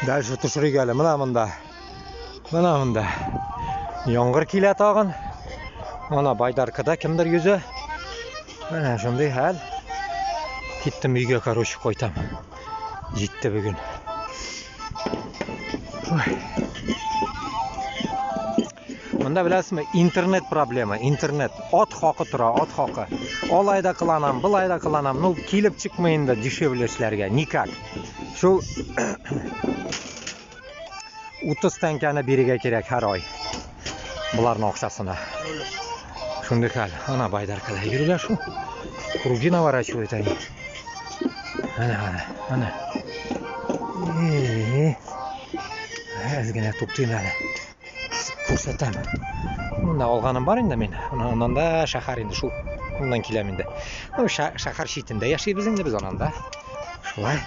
Дальше төшерик әле. Менә монда. Менә монда. Яңгыр килә тагын. Ана байдаркада кемдер йөзә. Менә шундый хәл. Киттем өйгә, короче, кайтам. Җитте бүген. Ой. Монда беләсезме, интернет проблема, интернет. Ат хакы тора, ат хакы. Алай да кыланам, былай да кыланам. Ну, килеп чыкмый инде дешевле эшләргә, никак. Шул 30 тәңкәне бирергә кирәк һәр ай. Боларның акчасына. Шундый хәл. Ана байдаркада йөриләр шул. Круги наворачивают они. Әнә, әнә, әнә. Әз генә туктыйм әле. Күрсәтәм. Монда алганым бар инде мин. Аннан да шәһәр инде шул. Моннан киләм инде. Ну, шәһәр читендә яшибез инде без ананда. Шулай.